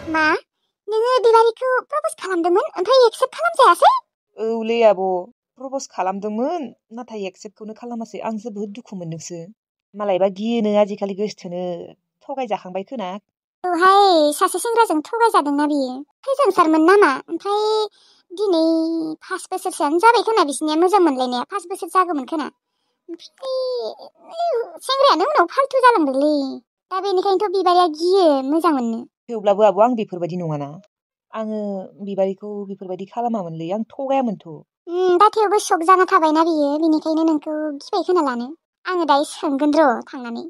मा? नोङो बिबारिखौ प्रप'ज खालामदोंमोन ओमफ्राय एक्सेप्ट खालामजायासै? औलै आब' प्रप'ज खालामदोंमोन नाथाय एक्सेप्टखौनो खालामासै आं जोबोद दुखु मोनदोंसो। मालायबा गियोनो आजिखालि गोसथोनो थगायजाखांबाय खोना। औहाय सासे सेंग्राजों थगायजादोंना बियो। खैजोनसारमोन नामा? ओमफ्राय दिनै 5 बोसोरसोआनो जाबाय खोना बिसिनिया मोजां मोनलायनाया 5 बोसोर जागौमोन खोना। ओमफ्राय सेंग्रायानो उनाव फाल्थु जालांदोंलै। दा बेनिखायनोथ' बिबारिया गियो मोजां मोननो। थेवब्लाबो आब' आं बेफोरबायदि नङाना। आङो बिबारिखौ बेफोरबायदि खालामामोनलै आं थगायामोनथ'। दा थेवबो शक जाना थाबायना बियो बेनिखायनो नोंखौ गिबाय खोना लानो। आङो दायो सोंगोन र' थांनानै।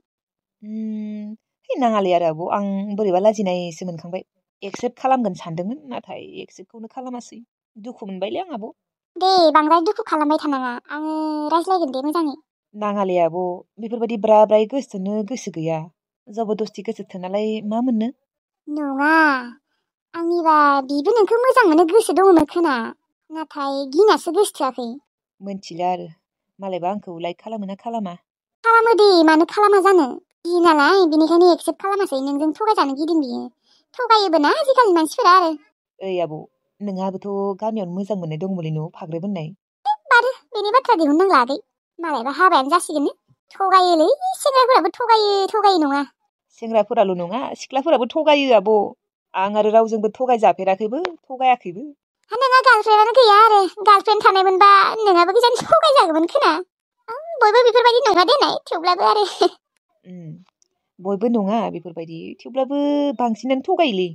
नाङालै आरो आब' आं बोरैबा लाजिनायसो मोनखांबाय। एक्सेप्ट खालामगोन सानदोंमोन नाथाय एक्सेप्टखौनो खालामासै। दुखु मोनबायलै आं आब'। दे बांद्राय दुखु खालामबाय थानाङा आङो रायज्लायगोन दे मोजाङै। नाङालै आब' बेफोरबायदि ब्रा ब्राय गोसोथोनो गोसो गैया। जबरदस्ति गोसोथोनालाय मा मोननो? नङा आंनिबा बिबो नोंखौ मोजां मोनो गोसो दङमोन खोना नाथाय गिनासो गोसोथोआखै। मोनथिला आरो मालायबा आंखौ लाइक खालामो ना खालामा। खालामो दे मानो खालामा जानो। गियो नालाय बेनिखायनो एक्सेप्ट खालामासै नोंजों थगायजानो गिदों बियो। थगायोबो ना आजिखालि मानसिफोरा आरो। ओइ आब' नोंहाबोथ' गामियावनो मोजां मोननाय दंमोनलै न' फाग्रेब होननाय। बारो बेनि बाथ्रा दिहुननांला आगै। मालायबा हाबायानो जासिगोननो। थगायोलै सेंग्राफोराबो थगायो नङा। सेंग्राफोराल' नङा सिख्लाफोराबो थगायो आब'। आं आरो रावजोंबो थगायजाफेराखैबो थगायाखैबो। नोंहा गार्लफ्रेन्डआनो गैया आरो गार्लफ्रेन्ड थानायमोनबा नोंहाबो गोजान थगायजागौमोन खोना। बयबो बेफोरबायदि नङा देनाय थेवब्लाबो आरो। बयबो नङा बेफोरबायदि थेवब्लाबो बांसिनानो थगायोलै।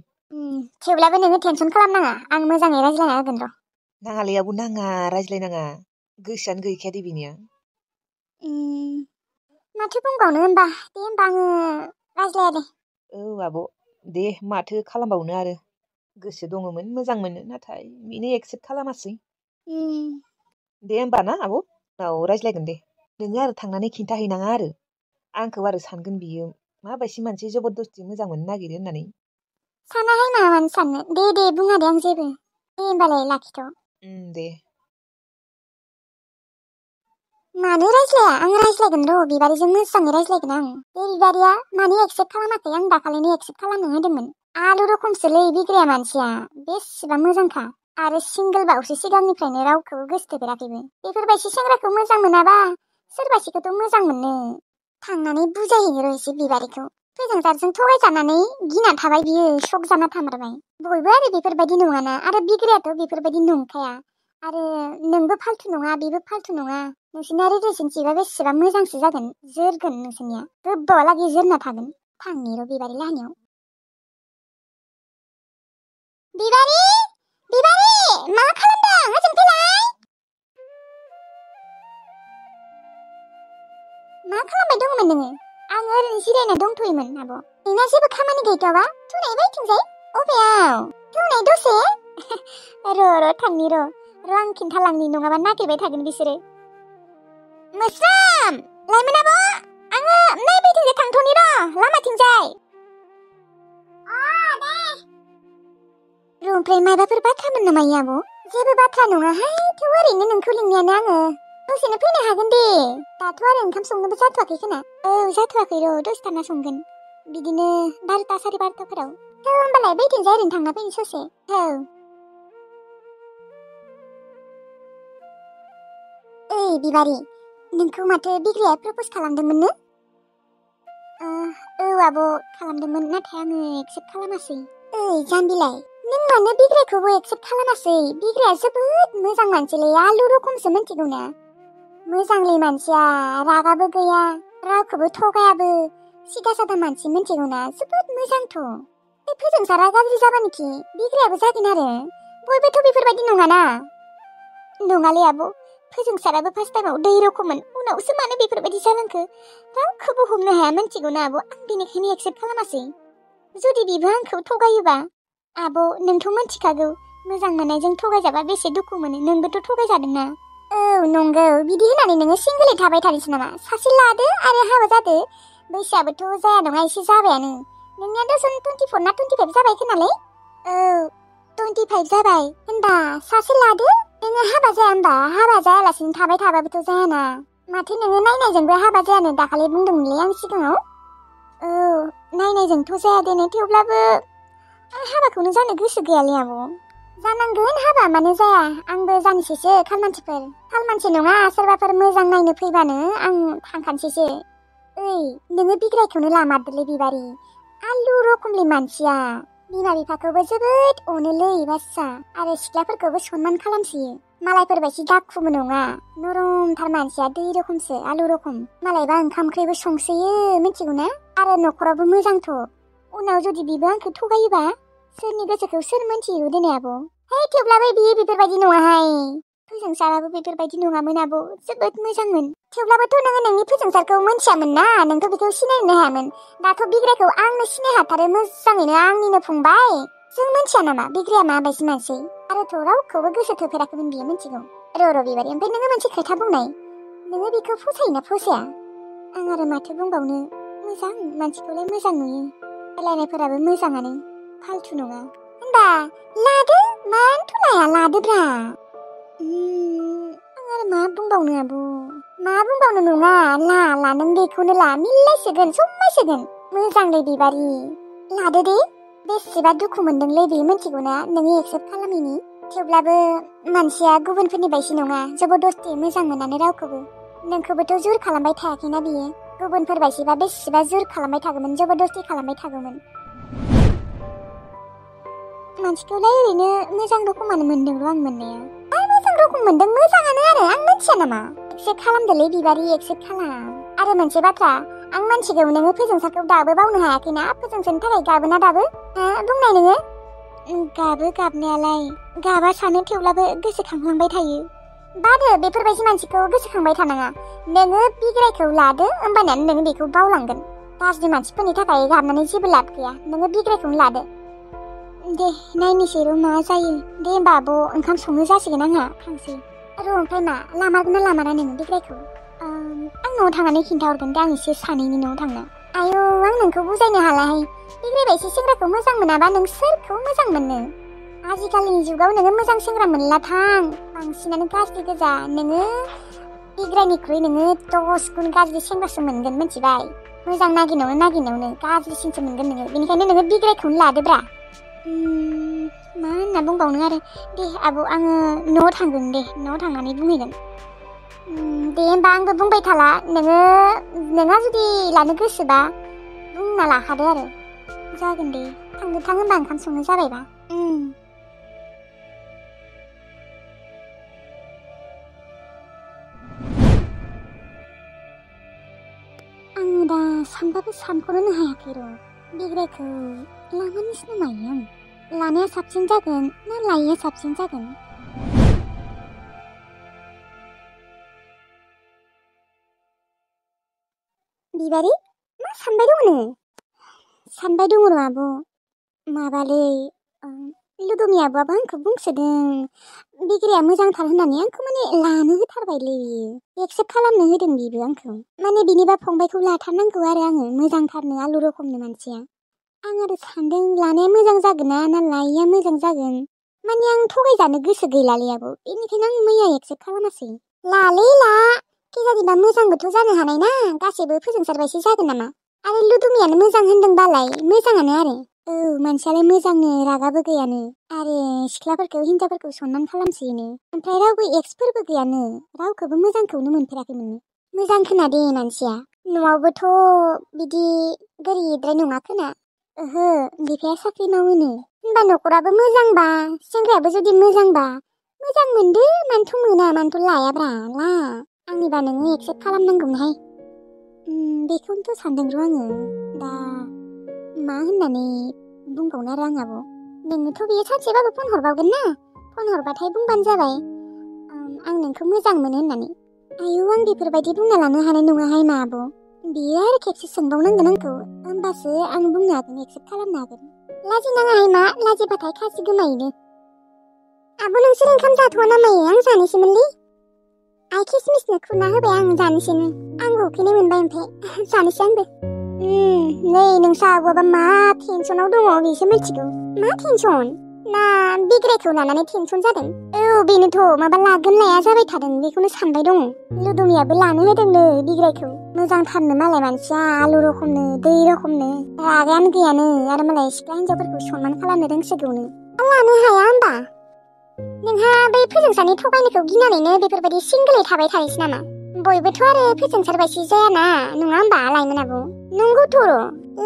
थेवब्लाबो नोङो टेनसन खालामनाङा आं मोजाङै रायज्लायना होगोन र'। नाङालै आब' नाङा रायज्लायनाङा गोसोआनो गैखाया दे बिनिया। माथो बुंबावनो होनबा दे होनबा आङो रायज्लाया दे। औ आब' दे माथो खालामबावनो आरो। गोसो दङमोन मोजां मोनो नाथाय बेनो एक्सेप्ट खालामासै। दे होमबा ना आब' उनाव रायज्लायगोन दे। नोङो आरो थांनानै खिन्थाहैनाङा आरो। आंखौ आरो सानगोन बियो माबायदि मानसि जबरदस्ति मोजां मोननो नागिरो होननानै। सानाहाय मानो साननो दे बुङा दे आं जेबो। दे होमबालाय लाखिथ'। दे। मानो रायज्लाया आं रायज्लायगोन र' बिबारिजों मोजाङै रायज्लायगोन आं। बे बिबारिया मानो एक्सेप्ट खालामाखै आं दाखालिनो एक्सेप्ट खालामनो होदोंमोन। आलु रखमसोलै बिग्राया मानसिया बेसेबा मोजांखा। आरो सिंगोलबावसो सिगांनिफ्रायनो रावखौबो गोसोथोफेराखैबो। बेफोरबायदि सेंग्राखौ मोजां मोनाबा सोरबासेखौथ' मोजां मोननो। थांनानै बुजायहैनो र' एसे बिबारिखौ। फोजोंसारजों थगायजानानै गिना थाबाय बियो शक जाना थामारबाय। बयबो आरो बेफोरबायदि नङाना आरो बिग्रायाथ' बेफोरबायदि नंखाया। आरो नोंबो फाल्थु नङा बेबो फाल्थु नङा। नोंसिना रिलेसनशिपआ बेसेबा मोजांसो जागोन जोरगोन नोंसोरनिया गोबावहालागै जोरना थागोन। थांनि र' बिबारि लाहानियाव। बिबारि मा खालामदों ओजों फैलाय। मा खालामबाय दङमोन नोङो? आं ओरैनो जिरायना दंथ'योमोन आब'। नोंना जेबो खामानि गैथ'आबा थुनाय बायथिंजाय। अबेयाव? थुनाय दसे। र' थांनि र' आं खिन्थालांनि नङाबा नागिरबाय थागोन बिसोरो। मोस्रोम लाइमोन आब' आङो नै बैथिंजाय थांथ'नि र' लामाथिंजाय। ओमफ्राय माबाफोर बाथ्रामोन नामा आब'? जेबो बाथ्रा नङाहाय थेव ओरैनो नोंखौ लिंनायानो आङो। दसेनो फैनो हागोन दे। दाथ' आरो ओंखाम संनोबो जाथ'वाखै खोना। औ जाथ'वाखै र' दसे थाना संगोन। बिदिनो 12ता 12:30फोराव। होमबालाय बैथिंजाय ओरैनो थांना फैनो ससे। औ। ओइ बिबारि नोंखौ माथो बिग्राया प्रप'ज खालामदोंमोननो? औ आब' खालामदोंमोन नाथाय आङो एक्सेप्ट खालामासै। ओइ जाम्बिलाय नों मानो बिग्रायखौबो एक्सेप्ट खालामासै? बिग्राया जोबोद मोजां मानसिलै आलु रखमसो मिथिगौना। मोजांलै मानसिया रागाबो गैया रावखौबो थगायाबो सिदा सादा मानसि मिथिगौना जोबोद मोजांथ'। बे फोजोंसारा गाज्रि जाबानोखि बिग्रायाबो जागोन आरो। बयबोथ' बेफोरबायदि नङाना। नङालै आब' फोजोंसाराबो फार्स्ट टाइमाव दै रखममोन उनावसो मानो बेफोरबायदि जालांखो रावखौबो हमनो हाया मिथिगौना आब' आं बेनिखायनो एक्सेप्ट खालामासै। जुदि बिबो आंखौ थगायोबा आब' नोंथ' मिथिखागौ मोजां मोननायजों थगायजाबा बेसे दुखु मोनो। नोंबोथ' थगायजादोंना। औ नंगौ बिदि होननानै नोङो सिंगोलै थाबाय थानोसै नामा? सासे लादो आरो हाबा जादो। बैसोआबोथ' जाया नङा एसे जाबायानो। नोंनिया दसन 24 ना 25 जाबाय खोनालै। औ 25 जाबाय होनबा सासे लादो। नोङो हाबा जाया होनबा हाबा जायालासिनो थाबाय थाबाबोथ' जायाना। माथो नोङो नायनायजोंबो हाबा जायानो दाखालि बुंदोंमोनलै आं सिगाङाव। औ नायनायजोंथ' जाया देने थेवब्लाबो आं हाबाखौनो जानो गोसो गैयालै आब'। जानांगोन हाबा मानो जाया आंबो जानोसैसो खालमानसिफोर। खालमानसि नङा सोरबाफोर मोजां नायनो फैबानो आं थांखानोसैसो। ओइ नोङो बिग्रायखौनो लामारदोलै बिबारि। आलु रखमलै मानसिया। बिमा बिफाखौबो जोबोद अनोलै बासा आरो सिख्लाफोरखौबो सनमान खालामसोयो। मालायफोरबायदि दाखुबो नङा नरमथार मानसिया दै रखमसो आलु रखम। मालायबा ओंखाम ओंख्रिबो संसोयो मिथिगौ ना आरो न'खरावबो मोजांथ'। उनाव जुदि बिबो आंखौ थगायोबा सोरनि गोसोखौ सोर मोनथियो दिनै आब'। है थेवब्लाबो बियो बेफोरबायदि नङाहाय। फोजोंसाराबो बेफोरबायदि नङामोन आब', जोबोद मोजांमोन। थेवब्लाबोथ' नोङो नोंनि फोजोंसारखौ मोनथियामोन ना, नोंथ' बेखौ सिनायनो हायामोन। दाथ' बिग्रायखौ आंनो सिनाय हाथारो मोजाङैनो, आंनिनो फंबाय। जों मोनथिया नामा बिग्राया माबायदि मानसि? आरोथ' रावखौबो गोसो थोफेराखैमोन बियो मिथिगौ। र' बिबारि, ओमफ्राय नोङो मोनसे खोथा बुंनाय, नोङो बेखौ फसायोना फसाया? आं आरो माथो बुंबावनो, मोजां मानसिखौलाय मोजां नुयो। रायलायनायफोराबो मोजाङानो, फालथु नङा। होनबा लादो, मानोथ' लाया, लादोब्रा। आं आरो मा बुंबावनो आब'? मा बुंबावनो नङा, ला नों बेखौनो ला, मिलायसोगोन, समायसोगोन। मोजांलै बिबारि, लादो दे। बेसेबा दुखु मोनदोंलै बे मिथिगौना नोङो एक्सेप्ट खालामिनि। थेवब्लाबो मानसिया गुबुनफोरनि बायदि नङा, जबरदस्ति मोजां मोनानो रावखौबो। नोंखौबोथ' जुर खालामबाय थायाखैना बियो। गुबुनफोर बायदिबा बेसेबा जुर खालामबाय थागौमोन, जबरदस्ति खालामबाय थागौमोन। मानसिखौलाय ओरैनो मोजां रखमानो मोनदोंल' आं मोननाया। मोजां रखम मोनदों, मोजाङानो आरो आं मिथिया नामा? एक्सेप्ट खालामदोलै बिबारि, एक्सेप्ट खालाम। आरो मोनसे बाथ्रा, आं मिथिगौ नोङो फोजोंसारखौ दाबो बावनो हायाखैना, फोजोंसारनि थाखाय गाबोना दाबो? बुंनाय नोङो? गाबो गाबनायालाय, गाबा सानो थेवब्लाबो गोसोखांहांबाय थायो। बादो बेफोरबायदि मानसिखौ गोसोखांबाय थानाङा। नोङो बिग्रायखौ लादो, होमबानिया नोङो बेखौ बावलांगोन। गाज्रि मानसिफोरनि थाखाय गाबनानै जेबो लाब गैया, नोङो बिग्रायखौनो लादो। दे नायनोसै र' मा जायो। दे होमबा आब', ओंखाम संनो जासिगोन आंहा, थांसै। र' ओमफ्राय मा लामारगोन ना लामारा नोङो बिग्रायखौ? आं न'आव थांनानै खिन्थाहरगोन दे, आं एसे सानैनि न'आव थांनो। आयौ आं नोंखौ बुजायनो हालाहाय। बिग्रायबायसि सेंग्राखौ मोजां मोनाबा नों सोरखौ मोजां मोननो? आजिखालिनि जुगाव नोङो मोजां सेंग्रा मोनला थां, बांसिनानो गाज्रि गोजा। नोङो बिग्रायनिख्रुइ नोङो 10 गुन गाज्रि सेंग्रासो मोनगोन मिथिबाय? मोजां नागिरनायावनो गाज्रिसिनसो मोनगोन नोङो। बेनिखायनो नोङो बिग्रायखौनो लादोब्रा। मा होनना बुंबावनो आरो। दे आब', आङो न'आव थांगोन दे, न'आव थांनानै बुंहैगोन। दे होमबा आंबो बुंबाय थाला, नोंहा जुदि लानो गोसोबा बुंना लाखादो आरो। जागोन दे, थांदो थां होनबा ओंखाम संनो जाबायबा। आङो दा सानबाबो सानख'नोनो हायाखै र'। बिग्रायखौ लानानैसो नायो आं। लानाया साबसिन जागोन ना लायैया साबसिन जागोन? बिबारि, मा सानबाय दङ नोङो? सानबाय दङ र' आब'। माबालै, लुदुमि आब'आबो आंखौ बुंसोदों बिग्राया मोजांथार होननानै, आंखौ माने लानो होथारबायलै बियो। एक्सेप्ट खालामनो होदों बिबो आंखौ। माने बिनिबा फंबायखौ लाथारनांगौ आरो आङो, मोजांथारनो आलु रखमनो मानसिया। आं आरो सानदों लानाया मोजां जागोन ना लायैया मोजां जागोन। माने आं थगायजानो गोसो गैलालै आब', बेनिखायनो आं मैया एक्सेप्ट खालामासै। लालै ला, केजानिबा मोजांबोथ' जानो हानाय ना, गासैबो फोजोंसारबायसो जागोन नामा? आरो लुदुमियानो मोजां होनदोंबालाय मोजाङानो आरो। औ मानसियालाय मोजांनो, रागाबो गैयानो। आरो सिख्लाफोरखौ हिनजावफोरखौ सनमान खालामसोयोनो। ओमफ्राय रावबो एक्सफोरबो गैयानो, रावखौबो मोजांखौनो मोनफेराखैमोन। मोजां खोना दे मानसिया। न'आवबोथ' बिदि गोरिबद्राय नङा खोना। ओहो, बिफाया साख्रि मावोनो। होनबा न'खराबो मोजांबा, सेंग्रायाबो जुदि मोजांबा मोजां मोनदो, मानोथ' मोना, मानोथ' लायाब्रा, ला। आंनिबा नोङो एक्सेप्ट खालामनांगौमोनहाय। बेखौनोथ' सानदों र' आङो दा मा होननानै बुंबावनो आरो आं आब'। नोंनोथ' बियो सानसेबाबो फन हरबावगोन ना, फन हरबाथाय बुंबानो जाबाय आं नोंखौ मोजां मोनो होननानै। आयौ आं बेफोरबायदि बुंना लानो हानाय नङाहाय मा आब'। बियो आरो खेबसे सोंबावनांगोन आंखौ, होमबासो आं बुंनो हागोन, एक्सेप्ट खालामनो हागोन। लाजिनाङाहाय मा, लाजिबाथाय खासि गोमायोनो। आब' नोंसोर ओंखाम जाथ'वा ना मायो? आं जानोसैमोनलै। आइ किसमिसनो खुरना होबाय, आं जानोसैनो। आंबो उखैनाय मोनबाय, ओमफ्राय जानोसै आंबो। नै नोंसा आब'आबा मा टेनसनाव दङ बेसो मिथिगौ। मा टेनसन? ना बिग्रायखौ लानानै टेनसन जादों? औ बेनोथ', माबा लागोन लाया जाबाय थादों, बेखौनो सानबाय दङ। लुदुमियाबो लानो होदोंनो बिग्रायखौ। मोजांथारनो मालाय मानसिया आलु रखमनो दै रखमनो रागायानो गैयानो आरो मालाय सिख्ला हिनजावफोरखौ सनमान खालामनो रोंसोगौनो लानो हाया होमबा नोंहा बै फोजोंसारनि थगायनायखौ गिनानैनो बेफोरबायदि सिंगोलै थाबाय थायोसै नामा बयबोथ' आरो फोजोंसारबायसि जायाना नङा होमबा लाइमोन आब' नंगौथ'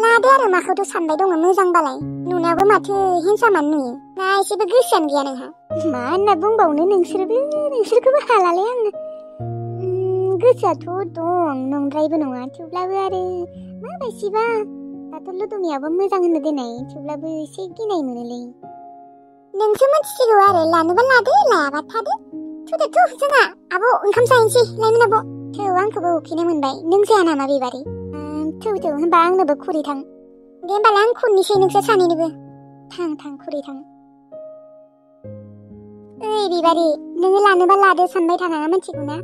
लादो आरो माखौथ' सानबाय दङ मोजांबालाय नुनायावबो माथो हेन्सामानो नुयो ना एसेबो गोसोआनो गैया नोंहा मा होनना बुंबावनो नोंसोरखौबो हालालै आङो गोसोआथ' दं नंद्रायबो नङा थेवब्लाबो आरो माबायदिबा दाथ' लुदुमियाबो मोजां होननो दोननाय थेवब्लाबो एसे गिनाय मोनोलै नोंसो मिथिसिगौ आरो लानोबा लादो लायाबा थादो थुदो जोंहा आब' ओंखाम जाहैनोसै लाइमोन आब' थौ आंखौबो उखैनाय मोनबाय नों जाया नामा बेबारि थौ होनबा आंनोबो खुरै थां दे होनबालाय आं खुरनोसै नोंसोर सानैनोबो थां खुरै थां ओइ बिबारि नोङो लानोबा लादो सानबाय थानाङा मिथिगौ ना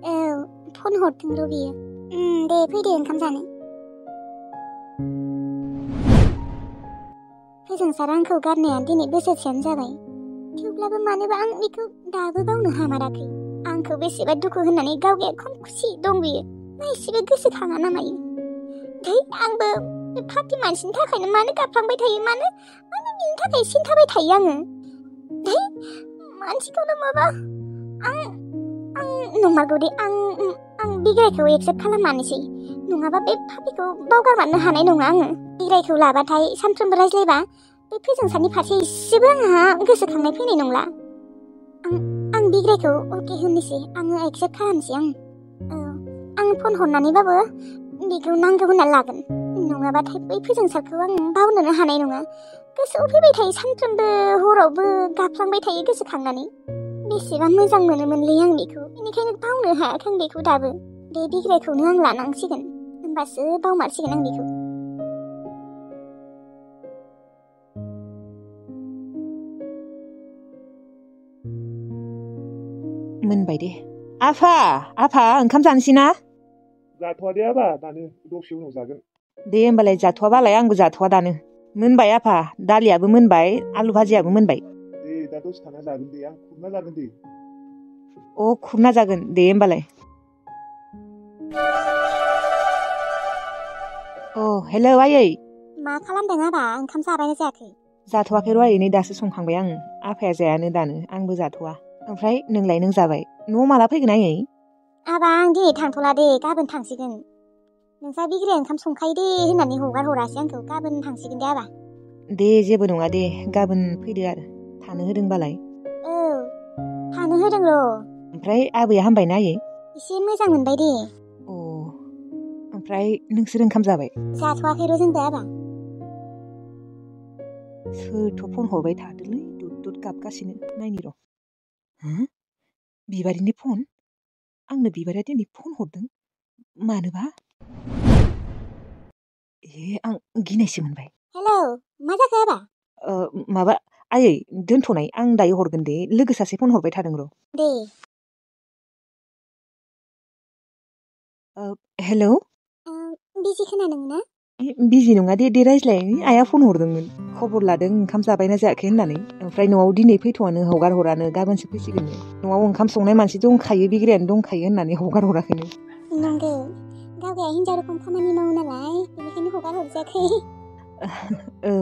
औ फन हरदों र' बियो दे फैदो ओंखाम जानो फोजोंसारा आंखौ गारनाया दिनै बोसोरसेयानो जाबाय थेवब्लाबो मानोबा आं बेखौ दाबो बावनो हामाराखै आंखौ बेसेबा दुखु होननानै गावगाया खम खुसि दं बियो मा एसेबो गोसोखाङा नामायो धै आंबो बे फार्टि मानसिनि थाखायनो मानो गाबफ्लांबाय थायो मानो बिनि थाखाय सिन्थाबाय थायो आङो धै मानसिखौनो माबा आं नंमारगौ दे आं बिग्रायखौ एक्सेप्ट खालामनानैसै नङाबा बे फापिखौ बावगारमारनो हानाय नङा आङो बिग्रायखौ लाबाथाय सानफ्रोमबो रायज्लायबा बे फोजोंसारनि फारसे एसेबो आंहा गोसोखांनाय फैनाय नंला आं बिग्रायखौ अके होननोसै आङो एक्सेप्ट खालामनोसै आं फन हरनानैबाबो बेखौ नांगौ होनना लागोन नङाबाथाय बै फोजोंसारखौ आं बावनोनो हानाय नङा गोसोआव फैबाय थायो सानफ्रोमबो हरावबो गाबफ्लांबाय थायो गोसोखांनानै बेसेबा मोजां मोनोमोनलै आं बेखौ बेनिखायनो बावनो हायाखै आं बेखौ दाबो बे बिग्रायखौनो आं लानांसिगोन होमबासो बावमारसिगोन आं बेखौ मोनबाय दे आफा ओंखाम जानोसै ना जाथ'वा दे आबा दानो दसे उनाव जागोन दे होमबालाय जाथ'वाबालाय आंबो जाथ'वा दानो मोनबाय आफा दालियाबो मोनबाय आलु भाजियाबो मोनबाय दे दा दसे थाना जागोन दे आं खुरना जागोन दे खुरना जागोन दे होमबालाय हेलौ आयै मा खालामदों आबा ओंखाम जाबायना जायाखै जाथ'वाखै र' आयै नै दासो संखांबाय आङो आफाया जायानो दानो आंबो जाथ'वा ओमफ्राय नोंलाय नों जाबाय न'आव माला फैगोन आयै आबा आं दिनै थांथ'ला दे गाबोन थांसिगोन नोंसा बिग्राया ओंखाम संखायो दे होननानै हगार हरासै आंखौ गाबोन थांसिगोन दे आबा दे जेबो नङा दे गाबोन फैदो आरो थानो होदोंबालाय औ थानो होदों र' ओमफ्राय आबैया हामबायना आयै एसे मोजां मोनबाय दे ओमफ्राय नोंसोर ओंखाम जाबाय जाथ'वाखै र' जोंबो आबा सोरथ' फन हरबाय थादोलै दुद गाबगासिनो नायनि र' बिबारिनि फन आंनो बिबारिया दिनै फन हरदों मानोबा आं गिनायसो मोनबाय हेलौ मा जाखो आबा माबा आयै दोनथ'नाय आं दायो हरगोन दे लोगो सासे फन हरबाय थादों र' दे हेलौ बिजि खोनादों ना बिजि नङा दे रायज्लाय आइया फन हरदोंमोन खबर लादों ओंखाम जाबायना जायाखै होननानै ओमफ्राय न'आव दिनै फैथ'वानो हगार हरानो गाबोनसो फैसिगोन न'आव ओंखाम संनाय मानसि दंखायो बिग्रायानो दंखायो होननानै हगार हराखैनो नंगौ गावगाया हिनजाव रोखोम खामानि मावो नालाय बेनिखायनो हगार हरजायाखै औ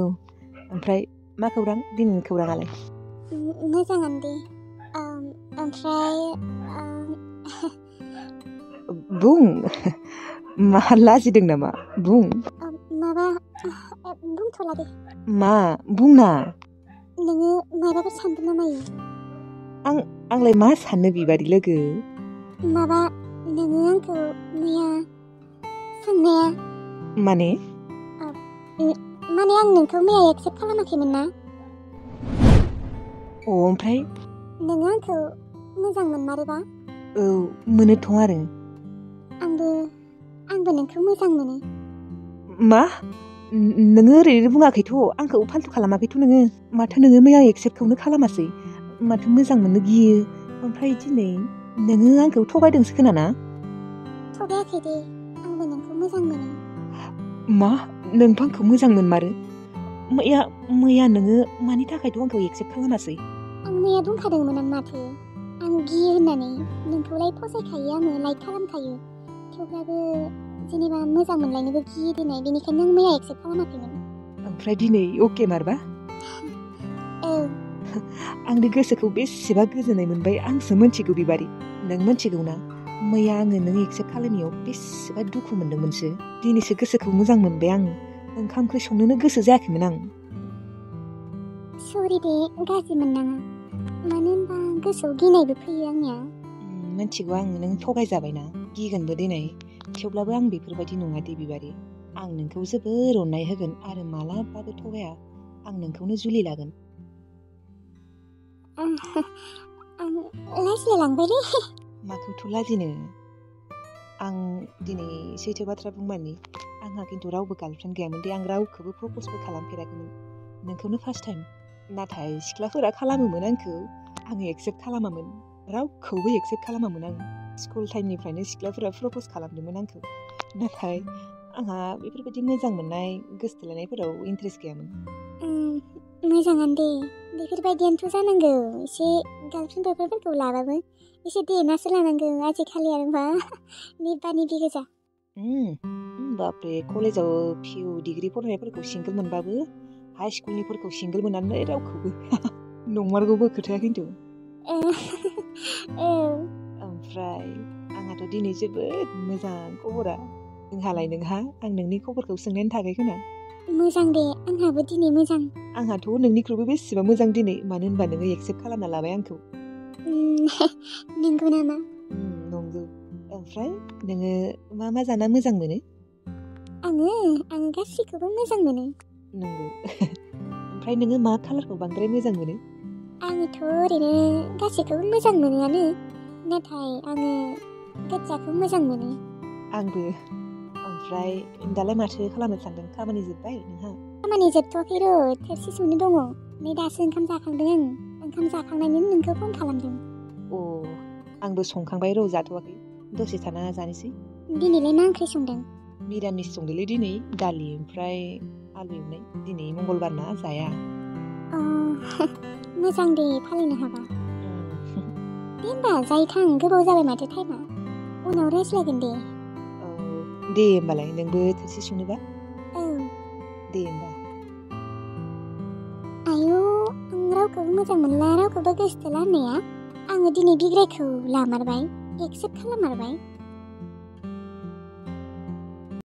ओमफ्राय मा खौरां दिनैनि खौराङालाय मोजाङानो दे ओमफ्राय बुं मा लाजिदों नामा बुं माबा बुंथ'ला दे मा बुंना नोङो माबाफोर सानदों ना मायो आंलाय मा साननो बिबारि लोगो माबा नोङो आंखौ मैया सोंनाया माने आं नोंखौ मैया एक्सेप्ट खालामाखैमोन ना ओमफ्राय नोङो आंखौ मोजां मोनमारोबा औ मोनोथ' आरो आंबो नोंखौ मोजां मोनो मा नोङो ओरैनो बुङाखैथ' आंखौ फाल्तु खालामाखैथ' नोङो माथो नोङो मैया एक्सेप्टखौनो खालामासै माथो मोजां मोननो गियो ओमफ्राय दिनै नोङो आंखौ थगायदोंसो खोनाना थगायाखै दे आंबो नोंखौ मोजां मोनो मा नोंबो आंखौ मोजां मोनमारो मैया नोङो मानि थाखायथ' आंखौ एक्सेप्ट खालामासै आं मैया बुंखादोंमोन आं माथो आं गियो होननानै नोंखौलाय फसायखायो आङो लाइक खालामखायो थेवब्लाबो जेनेबा मोजां मोनलायनोबो गियो दिनै बेनिखायनो नों मैया एक्सेप्ट खालामाखैमोन ओमफ्राय दिनै अके मारबा औ आंनि गोसोखौ बेसेबा गोजोननाय मोनबाय आंसो मिथिगौ बिबारि नों मिथिगौ ना मैया आङो नों एक्सेप्ट खालामैयाव बेसेबा दुखु मोनदोंमोनसो दिनैसो गोसोखौ मोजां मोनबाय आं ओंखाम ओंख्रि संनोनो गोसो जायाखैमोन आं सरि दे गाज्रि मोननाङा मानो होनबा गोसोआव गिनायबो फैयो आंनिया मिथिगौ आं नों थगायजाबायना गिगोनबो दिनै थेवब्लाबो आं बेफोरबायदि नङा दे बिबारि आं नोंखौ जोबोर अननाय होगोन आरो मालाबाबो थगाया आं नोंखौनो जुलि लागोन आं लाजिलायलांबाय रे माखौथ' लाजिनो आं दिनै सैथो बाथ्रा बुंबानि आंहा खिन्थु रावबो गार्लफ्रेन्ड गैयामोन दे आं रावखौबो प्रप'जबो खालामफेराखैमोन नोंखौनो फार्स्ट टाइम नाथाय सिख्लाफोरा खालामोमोन आंखौ आङो एक्सेप्ट खालामामोन रावखौबो एक्सेप्ट खालामामोन आं स्कुल टाइमनिफ्रायनो सिख्लाफोरा प्रप'ज खालामदोंमोन आंखौ नाथाय आंहा बेफोरबायदि मोजां मोननाय गोसोथोलायनायफोराव इन्टारेस्ट गैयामोन मोजाङानो दे बेफोरबायदियानोथ' जानांगौ एसे गार्लफ्रेन्ड बयफ्रेन्डफोरखौ लाबाबो एसे देनासो लानांगौ आजिखालि आरो मा निब्बा निब्बि गोजा बापरे कलेजाव पिउ डिग्रि फरायनायफोरखौ सिंगोल मोनबाबो हाइ स्कुलनिफोरखौ सिंगोल मोनानो रावखौबो नंमारगौबो खोथाया खिन्थु ओमफ्राय आंहाथ' दिनै जोबोद मोजां खबरा नोंहा आं नोंनि खबरखौ सोंनायनि थाखाय खोना मोजां दे आंहाबो दिनै मोजां आंहाथ' नोंनिख्रुइबो बेसेबा मोजां दिनै मानो होनबा नोङो एक्सेप्ट खालामना लाबाय आंखौ नंगौ नामा नंगौ ओमफ्राय नोङो मा जाना मोजां मोनो आं गासिखौबो मोजां मोनो नंगौ ओमफ्राय नोङो मा कालारखौ बांद्राय मोजां मोनो आङोथ' ओरैनो गासिखौबो मोजां मोनोआनो नाथाय आङो गोजाखौ मोजां मोनो आंबो ओमफ्राय दालाय माथो खालामनो सानदों खामानि जोब्बाय नोंहा खामानि जोबथ'वाखै र' थोरसि सुनो दङ नै दासो ओंखाम जाखांदों आं ओंखाम जाखांनायनि नोंखौ फन खालामदों आंबो संखांबाय र' जाथ'वाखै दसे थाना जानोसै दिनैलाय मा ओंख्रि संदों मिरामिस संदोंलै दिनै दालि ओमफ्राय आलु एवनाय दिनै मंगलबार ना जाया मोजां दे फालिनो हाबा दे होमबा जाहैथां गोबाव जाबाय माथो टाइमा उनाव रायज्लायगोन दे दे होमबालाय नोंबो थोरसि सुनोबा दे होमबा आयौ आं रावखौबो मोजां मोनला रावखौबो गोसोथोला होननाया आङो दिनै बिग्रायखौ लामारबाय एक्सेप्ट खालाममारबाय